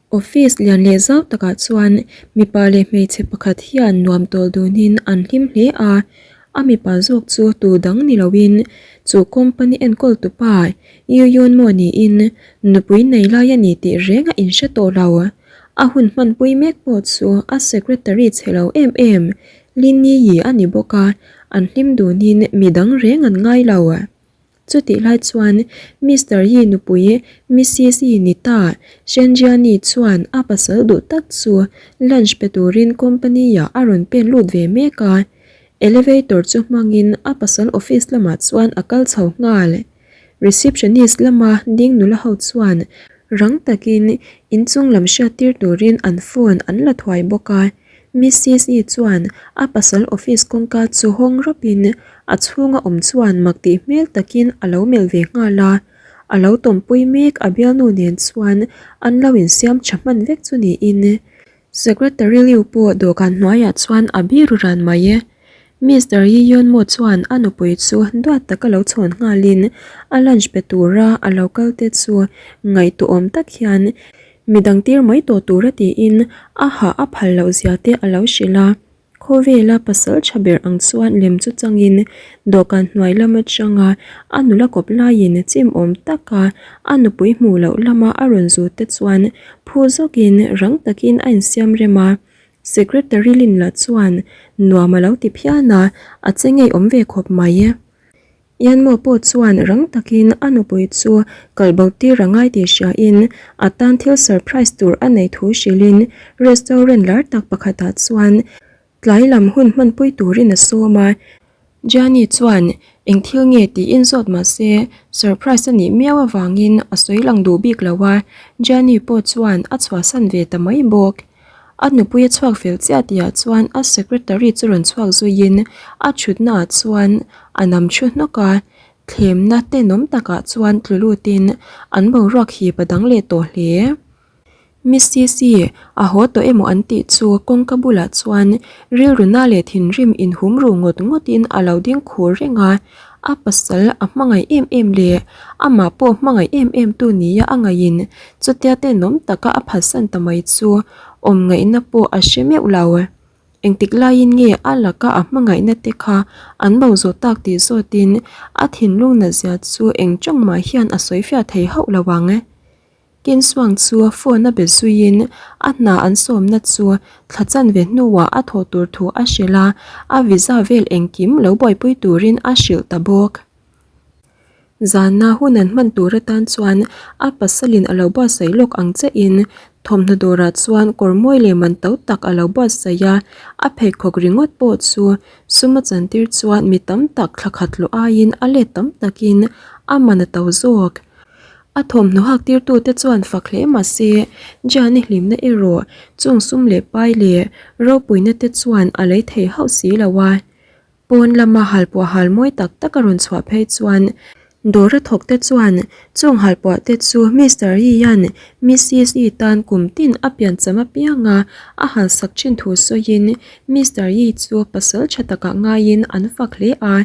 Office lian leh zau takah chuan mipa leh hmeichhe pakhat hian nuam tawl dunin an hlim hle a, a mipa zawk chu tu dang ni loin chu company enkawl tupa Yu Yun maw niin nupui nei lai a ni tih reng a inhre tawh lo. A hun hmanpui mek pawh chu a secretary chhe lo em em Lin Yi Yi a ni bawk a, an hlim dunin mi dang reng an ngai lo. Chutih lai chuan Mister Yi nupui Missis Yi ni ta Shenjiani chuan a pasal duh tak chu lunch pe turin company ah a rawn pen lut ve mek a. Elevator chu hmangin a pasal office lamah chuan a kal chho nghal. Receptionist lama ding nula ho chuan rang takin inchung lam hriattir turin an phone an la thuai bawk a. Missis Yi chuan a pasal office kawngka chu hawng rawpin a chhunga awm chuan mak tih hmel takin a lo melh ve nghal a. A lo tawmpui mek a bialnu nen chuan an lo insiam tha hman vek chu niin Secretary Liu pawh dawhkan hnuaiah chuan a biru ran mai e. Mister Yi Yun Mo chuan a nupui chu duat taka lo chhawn nghalin a lunch pe tura a lo kal te chu ngaihtuahawm tak hian Midang tir mai tawh tura tiin a hah a phal loh zia te a lo hrilh a. Khawvela pasal tha ber ang chuan lem chu changin dawhkan hnuai lam atanga a nula kawp laiin chim awm taka a nupui hmuh loh lama a rawn zut te chuan phu zawkin rang takin a insiam rem a. Secretary Lin lah chuan nuam a lo ti phian a, a che ngei awm ve khawp mai. Yanmo pawh chuan rang takin a nupui chu kalbo tir a ngai tih hriain a tan thil surprise tur a nei thu hrilhin restaurant lar tak pakhatah chuan tlai lam hun hmanpui turin a sawm a. Gianni chuan eng thil nge tiin zawt mah se surprise a nih miau avangin a sawi lang duh bik lo a, Gianni pawh chuan a chhuahsan ve ta mai bawk. A nupui a chhuak fel chiah tihah chuan a secretary chu rawn chhuak zuiin a thutnaah chuan a nam thu hnawk a, thlemna tenawm takah chuan tlu lutin an boruak hip a dang leh tawh hle. Missis-i a haw tawh emaw an tih chu kawngka bulah chuan rilru na leh thinrim inhum ru ngawt ngawtin a lo ding khur reng a, a pasal a hmangaih em em leh amah pawh hmangaih em em tu nia a ngaihin chutia tenawm taka a phatsan ta mai chu awm ngaihna pawh a hre meuh lo. Engtik laiin nge a laka a hmangaihna te kha an bo zawh tak tih zawtin a thinlung natzia chu eng tawng mah hian a sawi fiah thei hauh lo ang. Kinsuang chu phone a be zuiin a hna an sawmna chu thla chanve hnuah a thawh tur thu a hrilh a, a visa vel engkim lo buaipui turin a hrilh ta bawk. Zanna hun an hman tur atan chuan a pasalin a lo buatsaih lawk ang chiahin thawmhnaw dawrah chuan kawr mawi leh man to tak a lo buatsaih a, a pheikhawk ringawt pawh chu sum a chantir chuan mi tam tak thla khat hlawh aiin a let tam takin a man a to zawk. A thawmhnaw hak tirtute chuan fak hle mah se, Gianni hlimna erawh chung sum leh pai leh ropuina te chuan a lei thei hauh si lo a. Pawn lama halpuah hal mawi tak tak a rawn chhuah phei chuan dawra thawk te chuan chung halpuah te chu Mister Yi-a'n Missis Yi tan kum tin a piancham apianga a halsak thin thu sawiin Mister Yi chu pasal tha takah ngaiin an fak hle a.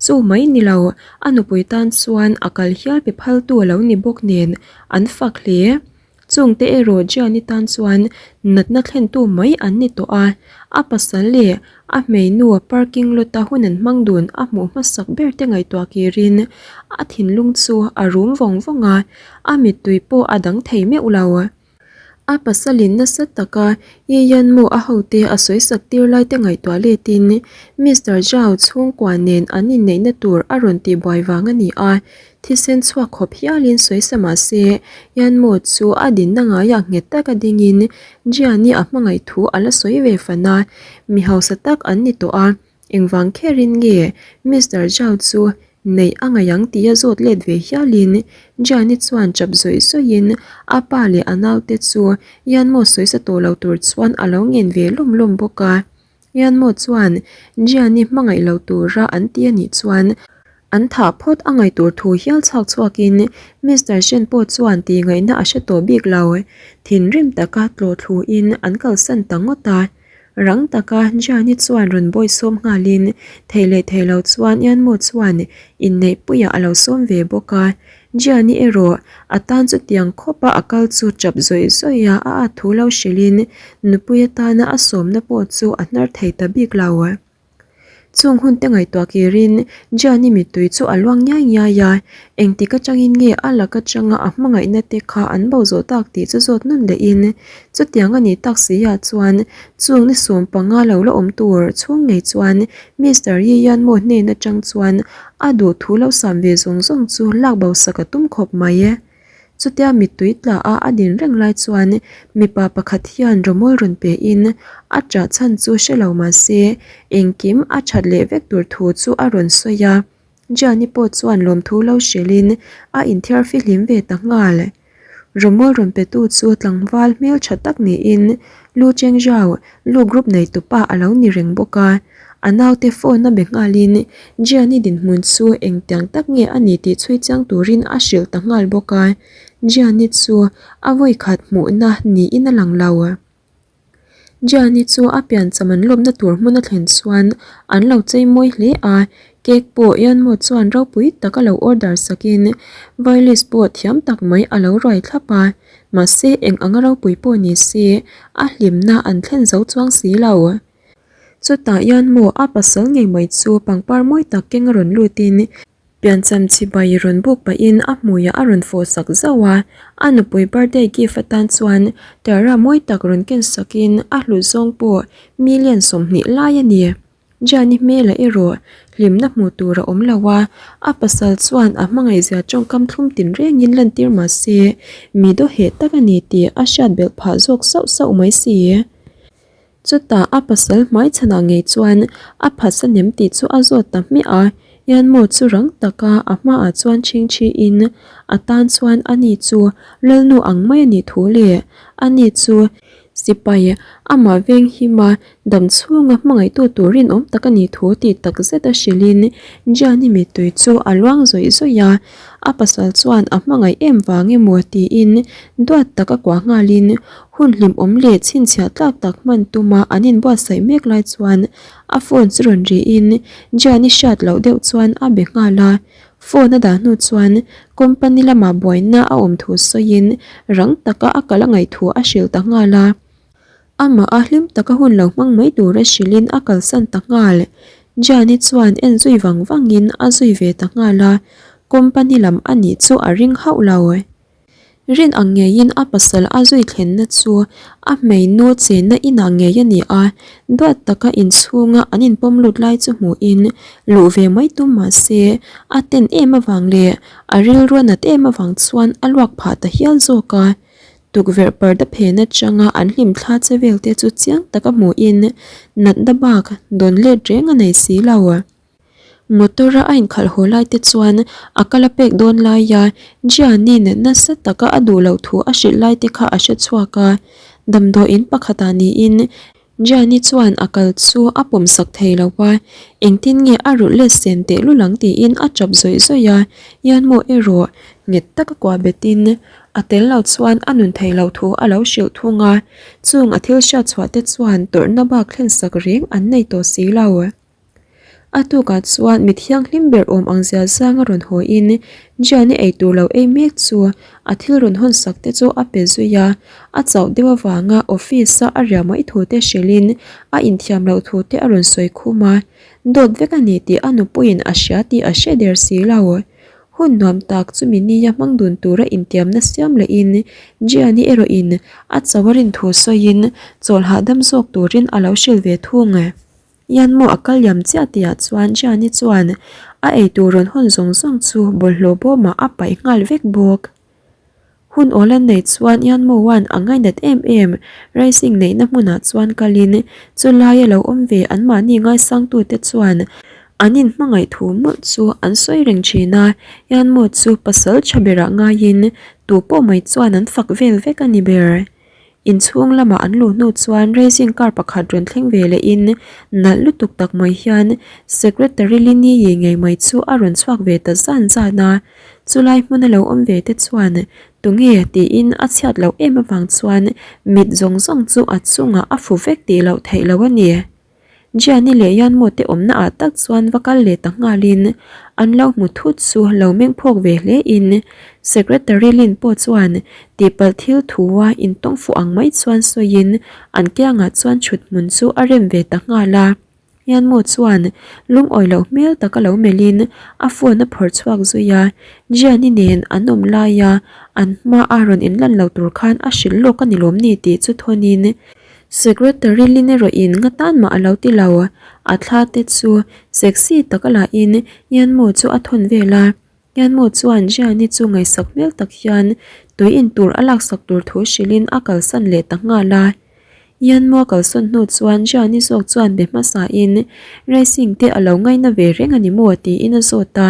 Chu mai ni lo, a nupui tan chuan a kal hial pe phaltu a lo ni bawk nen an fak hle. Chungte erawh Gianni tan chuan natna thlentu mai an ni tawh a, a pasal leh a hmeinu parking lot-a hun an hmang dun a hmuh hmasak ber te ngaihtuah kirin a thinlung chu a rum vawng vawng a, a mittui pawh a dang thei meuh lo. A pasalin nasa taka Yiyan Mo a hote a sawisak tir lai te ngaihtuah letin Mister Zhao chhungkua nen an inneihna tur a rawn tihbuai vang a ni a, thisen chhuak khawp hialin sawisa mah se Yan Mo chu a dinna ngaiah nghet taka dingin Jian-i a hmangaih thu a la sawi ve fan a, mi hausa tak an ni tawh a. Engvang kherin nge Mister Zhao chu neih a ngaih ang tih a zawt let ve hialin Gianni chuan chap zawih zawihin a pa leh a naute chu Yanmo sawisa tawh lo tur chuan a lo ngen ve lawm lawm bawk a. Yanmo chuan Gianni hmangaih lo tura an ti a nih chuan an thah phawt a ngaih tur thu hial chhak chhuakin Mister Shen pawh chuan tih ngaihna a hre tawh bik lo. Thinrim taka tlawh thluin an kalsan ta ngawt a. Rang taka Gianni chuan rawn bawi sawm nghalin thei leh thei lo chuan Yanmo chuan inneihpuiah a lo sawm ve bawk a. Gianni erawh a tan chutiang khawpa a kal chu tap zawih zawih a, a at thu lo hrilhin nupui atana a sawmna pawh chu a hnar thei ta bik lo. Chung hun te ngaihtuah kirin Gianni mittui chu a luang ngiai ngiai a, engtik atangin nge a lak atanga a hmangaihna te kha an bo zawh tak tih chu zawt nawn lehin chutiang a nih tak si ah chuan chung ni 15 lo la awm tur chhung ngei chuan Mister Yiyanmo hnen atang chuan a duh thu lo sam ve zawng zawng chu lak bo sak a tum khawp mai e. Chutia mittui tla a a din reng lai chuan mipa pakhat hian rawmawl rawn pe in a ṭah chhan chu hre lo mah se engkim a ṭhat leh vek tur thu chu a rawn sawi a. Gianni pawh chuan lawmthu lo hrilh in a inthiar fihlim ve ta nghal. Rawmawl rawn pe tu chu tlangval hmelṭha tak niin Lu Chengzhao Lu group nei tupa a lo ni reng bawk a. A naute phone a be nghalin Gianni dinhmun chu engtiang tak nge a ni tih chhui chiang turin a hrilh ta nghal bawk a, Gianni chu a vawikhat hmuhna niin a lang lo. Gianni chu a piancham an lawmna tur hmun a thlen chuan an lo chei mawi hle a, cake pawh Yanmo chuan ropui tak a lo order sakin violist pawh thiam tak mai a lo ruai thlap a, mahse eng anga ropui pawh ni se a hlimna an thlen zo chuang si lo. Chutah hian maw a pasal ngei mai chu pangpar mawi tak keng a rawn lutin piancham chibai rawn buk pahin a hmuiah a rawn fawh sak zauh a, a nupui birthday gift atan chuan tiara mawi tak rawn ken sakin a hlut zawng pawh million 20 lai a ni. Jani hmelah erawh hlimna hmuh tur a awm lo a, a pasal chuan a hmangaihzia tawngkam thlum tinrengin lantir mah se mi dawheh tak a ni tih a hriat belh phah zawk sauh sauh mai si. Chutah a pasal hmaichhanah ngei chuan a phatsa nem tih chu a zawt ta hmiah a, Yanmo chu rang taka a hmaah chuan chhingchhiin a tan chuan ani chu lalnu ang mai a nih thu leh ani chu sipai amah veng hima dam chhunga hmangaihtu tur rinawm tak a nih thu tih tak zet a hrilhin Gianni mittui chu a luang zawih zawih a, a pasal chuan a hmangaih em vang emaw tiin duat taka kuah nghalin Hun hlimawm leh chhinchhiah tlak tak hman tuma an inbuatsaih mek lai chuan a phone chu rawn rihin Gianni hriat loh deuh chuan a be nghal a. Phone a dah hnu chuan company lamah buaina a awm thu sawiin rang taka a kal a ngaih thu a hrilh ta nghal a. Amah a hlim taka hun lo hmang mai tura hrilhin a kalsan ta nghal. Gianni chuan en zui vang vangin a zui ve ta nghal a, company lam a nih chu a ring hauh lo. Rin ang ngeiin a pasal a zui thlenna chu a hmeinu chenna inah ngei a ni a, duat taka inchhunga an inpawm lut lai chu hmuhin luh ve mai tum mah se a ten em avang leh a rilru a nat em avang chuan a luak phah ta hial zawk a. Tukverh parda phen atanga an hlim thla che vel te chu chiang taka hmuhin natna bak dawn let reng a nei si lo. Motor a a inkhalh haw lai te chuan a kal a pek dawn laia Gianni-in nasa taka a duh loh thu a hrilh lai te kha a hre chhuak a, damdawiin pakhatah niin Gianni chuan a kal chu a pawm sak thei lo a, engtin nge a rulh let sen tehlul ang tiin a tap zawih zawih a, Yanmo erawh nghet taka kuah betin a tel lo chuan a nun thei loh thu a lo hrilh thung a, chung a thil hriat chhuah te chuan tawrhna bak thlen sak reng an nei tawh si lo. A tukah chuan mi thianghlim ber awm ang zia zang a rawn haw in Gianni ei tur lo ei mek chu a thil rawn hawn sak te chu a pe zui a, a chauh deuh avanga office a a riah mai thu te hrilh in a inthiam loh thu te a rawn sawi khum a, dawt vek a ni tih a nupuiin a hria tih a hre der si lo. Hun nuam tak chumi nia hmang dun tura intiamna siam leh in Gianni erawh in a chauh a rin thu sawiin chawlh hahdam zawk turin a lo hrilh ve thung. Yanmo a kal liam chiah tihah chuan Gianni chuan a eitur rawn hawn zawng zawng chu bawlhhlawh bawmah a paih nghal vek bawk. Hun awl an nei chuan Yanmo-a'n a ngainat em em racing neihna hmunah chuan kalin chulaia lo awm ve anmahni ngaisangtute chuan an inhmangaih thu mawlh chu an sawi reng thin a, Yanmo chu pasal tha berah ngaiin tupawh mai chuan an fak vel vek a ni ber. Inchhung lamah an luh hnu chuan racing car pakhat rawn thleng ve lehin nalh lutuk tak mai hian Secretary Lini-i ngei mai chu a rawn chhuak ve ta zan zan a. Chulai hmuna lo awm ve te chuan tunge tiin a chhiat loh em avang chuan mit zawng zawng chu a chungah a fu vek tih loh theih loh a ni. Gianni leh Yanmo te awmna ah tak chuan va kal leh ta nghalin an lo hmu thut chu lo meng phawk ve hle in Secretary Lin pawh chuan tihpalh thil thu a intawng fuh ang mai chuan sawiin an kiangah chuan thut hmun chu a rem ve ta nghal a. Yanmo chuan lungawi loh hmel taka lo melhin a phone a phawrh chhuak zui a, Gianni nen an awm laia an hma a rawn inlan lo tur khan a hrilh lawk a ni lawm ni tih chu thawnin Secretary Lin erawhin nga tan mah a lo ti lo, a thla te chu sexy taka lahin Yanmo chu a thawn vel a. Yanmo chuan Jiani chu ngaihsak hmel tak hian tui in tur a laksak tur thu hrilhin a kalsan leh ta nghal a. Yanmo a kalsawn hnu chuan Jiani zawk chuan be hmasain racing te a lo ngaina ve reng a ni maw tiin a zawt a,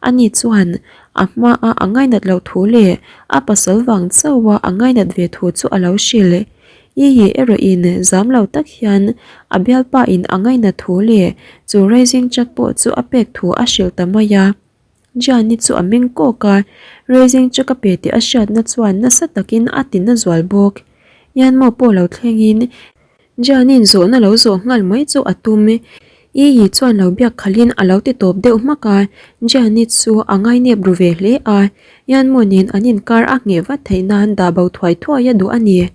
ani chuan a hmaa a ngainat loh thu leh a pasal vang chauha a ngainat ve thu chu a lo hrilh. Yiyi erawhin zam lo tak hian a bialpa in a ngainat thu leh chu racing truck pawh chu a pek thu a hrilh ta mai a. Gianni chu a meng kawk a, racing truck a pe tih a hriatna chuan nasa takin a ti na zual bawk. Yanmo pawh lo thlengin Gianni'n zawhna lo zawh nghal mai chu a tum. Yiyi chuan lo biak khalhin a lo ti tawp deuh hmak a, Gianni chu a ngainep ru ve hle a, Yanmo nen an inkar a ngheh vat theih nan dah bo thuai thuai a duh a ni.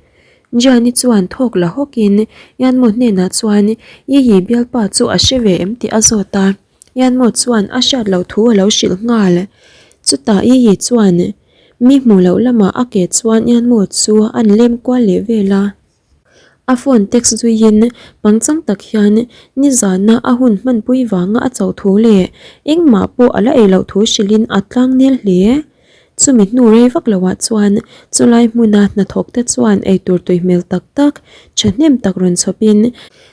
Gianni chuan thawk la hawkin Yanmo hnenah chuan Yiyi bialpa chu a hre ve em tih a zawt a. Yanmo chuan a hriat loh thu a lo hrilh nghal. Chutah Yiyi chuan mi hmuh loh lamah a ke chuan Yanmo chu an lem kual leh vel a. A phone text zuiin pangchang tak hian nizana a hun hmanpui vanga a chauh thu leh engmah pawh a la ei loh thu hrilhin a tlang nel hle. Chumi hnu rei vak loah chuan chulai hmuna hnathawk te chuan eitur tui hmel tak tak thahnem tak rawn chhawpin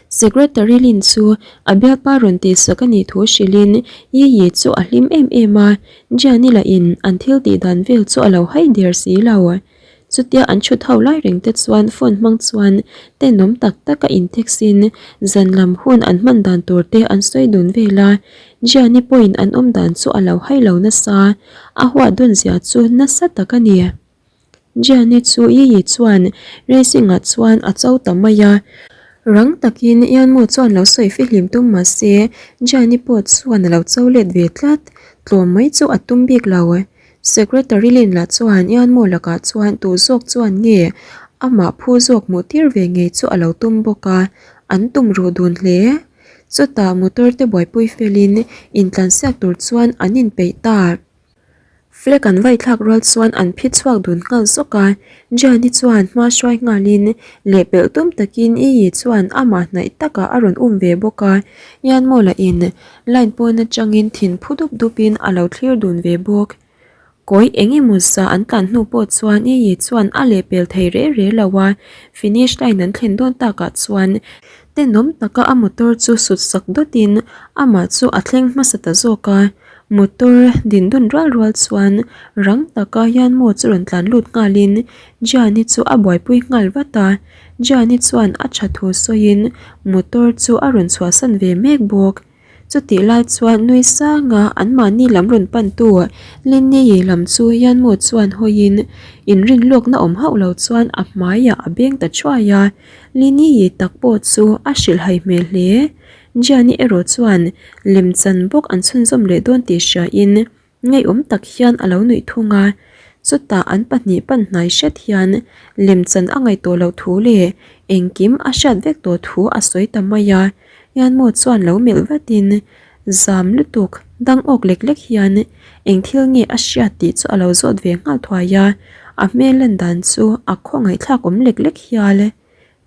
Secretary Lin chu a bialpa rawn tihsak a nih thu hrilhin Yiyi chu a hlim em em a, Jiani lahin an thil tih dan vel chu a lo hai der si lo. Chutia an chhut ho lai reng te chuan phone hmang chuan tenawm tak tak a in text in zan lam hun an hman dan tur te an sawi dun vel a, Gianni pawhin an awm dan chu a lo hai lo nasa, a huat dun zia chu nasa tak a ni. Gianni chu Yiyi chuan racing ah chuan a cho ta mai a, rang takin Yanmo chuan lo sawi fihlim tum mah se Gianni pawh chuan a lo cho let ve tlat, tlawm mai chu a tum bik lo. Secretary Lin lah chuan Yanmo lakah chuan tu zawk chuan nge amah phu zawk hmuh tir ve ngei chu a lo tum bawk a, an tum ruh dun hle. Chutah motor te buaipui felin intlansiak tur chuan an inpeih ta. Flag an vaithlak rual chuan an phi chhuak dun nghal zawk a, Gianni chuan hma hruai nghalin lehpelh tum takin Iyi chuan amah hnaih takah a rawn um ve bawk a, Yanmo lahin Line pawn atangin thin phu dup dupin a lo thlir dun ve bawk. Kawi eng emaw za an tlan hnu pawh chuan Iyi chuan a lehpel thei reh reh lo a, finish line an thlen dawn takah chuan tenawm taka a motor chu sut sak dawtin amah chu a thleng hmasa ta zawk a. Motor din dun rual rual chuan rang taka Yanmo chu rawn tlan lut nghalin Jiani chu a buaipui nghal vat a, Jiani chuan a tha thu sawiin motor chu a rawn chhuahsan ve mek bawk. Chutih lai chuan nui sanga anmahni lam rawn pantu Linny-i lam chu Yanmo chuan hawiin inrin lawkna awm hauh lo chuan a hmaiah a beng ta thuai a, Linny-i tak pawh chu a hrilhhai hmel hle. Jiani erawh chuan lemchan bawk an chhunzawm leh dawn tih hriain Ngeiawm tak hian a lo nuih thung a, chutah an pahnih pan hnai hret hian lemchan a ngaih tawh loh thu leh engkim a hriat vek tawh thu a sawi ta mai a. Yanmo chuan lo melh vatin zam lutuk dang awk lek lek hian eng thil nge a hriat tih chu a lo zawt ve nghal thuai a, a hmel lan dan chu a khawngaihthlak awm lek lek hial.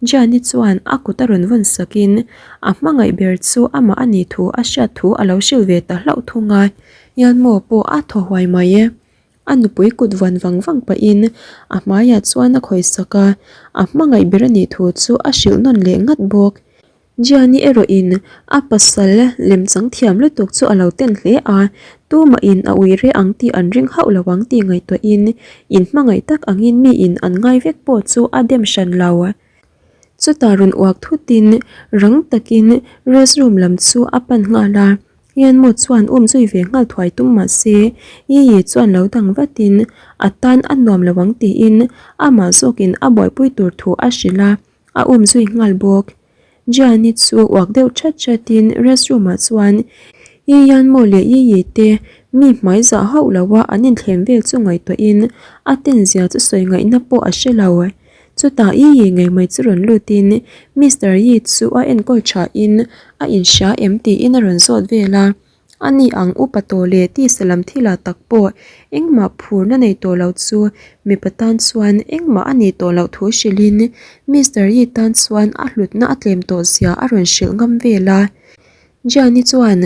Gianni chuan a kut a rawn vawn sakin a hmangaih ber chu amah a nih thu a hriat thu a lo hrilh ve ta hlauh thung a, Yanmo pawh a thaw huai mai e. A nupui kut vuan vang vang pahin a hmaiah chuan a khawih sak a, a hmangaih ber a nih thu chu a hrilh nawn leh ngat bawk. Gianni erawhin a pasal lemchang thiam lutuk chu a lo ten hle a, tumahin a ui reh ang tih an ring hauh lo ang tih ngaihtuahin inhmangaih tak angin miin an ngai vek pawh chu a dem hran lo. Chutah rawn uak thutin rang takin restroom lam chu a pan nghal a, Yanmo chuan um zui ve nghal thuai tum mah se Yiyi chuan lo dang vatin a tan a nuam lo ang tiin amah zawkin a buaipui tur thu a hrilh a, a um zui nghal bawk. Gianni chu uak deuh that that in restroom ah chuan Yi Yanmo leh Yi Yi te mi hmai zah hauh lo a an inthlem vel chu ngaihtuah in a ten zia chu sawi ngaihna pawh a hre lo. Chutah Yi Yi ngei mai chu rawn lut in Mister Yi chu a enkawl tha in a inhria em tiin a rawn zawt vel a. A ni ang upa tawh leh tisa lam thilah tak pawh engmah phurna nei tawh lo chu mipa tan chuan engmah a nih tawh loh thu hrilhin Mister Yi tan chuan a hlutna a tlem tawh zia a rawn hrilh ngam vel a. Gianni chuan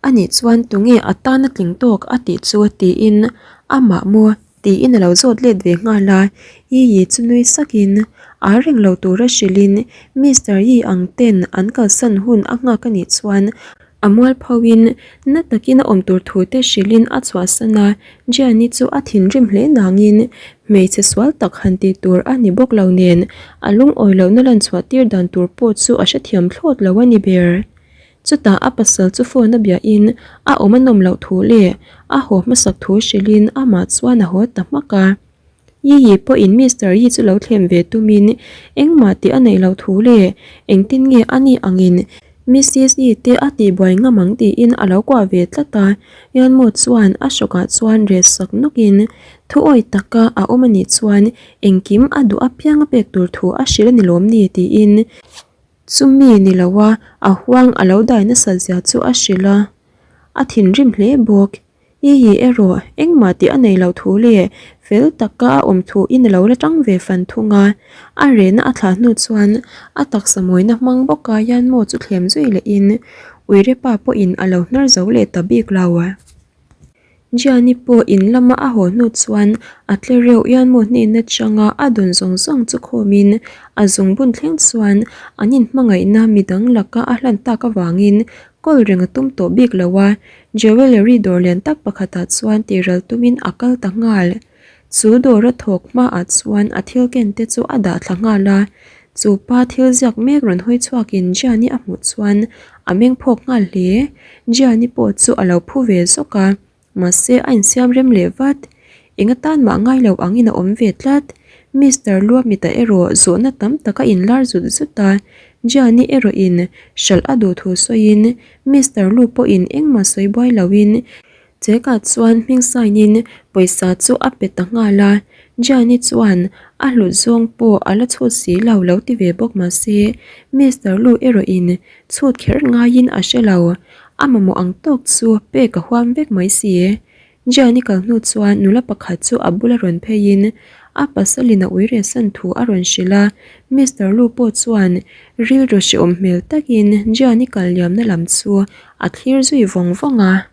a nih chuan tunge a tana tling tawk a tih chu tiin amah maw Tiin a lo zawt let ve nghal a, Yi Yi chu nui sakin a reng lo tura hrilhin Mister Yi ang ten an kalsan hun a nghak a nih chuan a mualphoin na takin a awm tur thu te hrilhin a chhuahsan a, Jiani chu a thinrim hle nangin hmeichhe sual tak han tih tur a ni bawk lo nen a lungawi lohna lan chhuah tir dan tur pawh chu a hrethiam thlawt lo a ni ber. Chutah a pasal chu phone a biahin a awm a nawm loh thu leh a haw hmasak thu hrilhin amah chuan a haw ta hmak a. Yi Yi pawhin Mister Yi chu lo thlem ve tumin engmah tih a neih loh thu leh engtin nge a nih angin Missis Yi te a tihbuai ngam ang tiin a lo kuah ve tlat a. Yanmo chuan a hrawkah chuan reh sak nawkin thu awi taka a awm a nih chuan engkim a duh apiang a pek tur thu a hrilh a ni lawm ni tiin Chumi ni lo a, a huang a lo dai nasa zia chu a hrilh a, a thinrim hle bawk. I hi erawh engmah tih a nei lo thu leh fel taka a awm thu in a lo la tang ve fan thung a. A rehna a thlah hnu chuan a taksa mawina hmang bawk a Yanmo chu thlem zui leh in Uirepa pawhin a lo hnar zo leh ta bik lo. Gianni pawh in lama a haw hnu chuan a tle reuh Yanmo hnen atanga a dawn zawng zawng chu khawmin a zungbun thleng chuan an inhmangaihna midang laka a hlan tak avangin kawl reng a tum tawh bik lo a, jewellery dawr lian tak pakhatah chuan tihral tumin a kal ta nghal. Chu dawra thawk hmaah chuan a thil ken te chu a dah thla nghal a, chu pa thil ziak mek rawn hawi chhuakin Gianni a hmuh chuan a meng phawk nghal hle. Gianni pawh chu a lo phu ve zawk a, mahse a insiam rem leh vat. Eng atan mah ngai lo angin a awm ve tlat. Mister Luamita erawh zawhna tam tak a inlar zut zut a, Gianni erawhin hralh a duh thu sawiin Mister Lu pawhin engmah sawi buai loin Cheka chuan hming sign in pawisa chu a pe ta nghal a, Gianni chuan a hlut zawng pawh a la chhut si lo lo ti ve bawk mahse Mister Lu erawh in chhut kher ngaiin a hre lo, a mamawh ang tawk chu pek a huam vek mai si. Gianni kal hnu chuan nula pakhat chu a bula rawn phei in a pasal in a ui reh san thu a rawn hrilh a, Mister Lu pawh chuan rilru hrehawm hmel takin Gianni kal liamna lam chu a thlir zui vawng vawng a.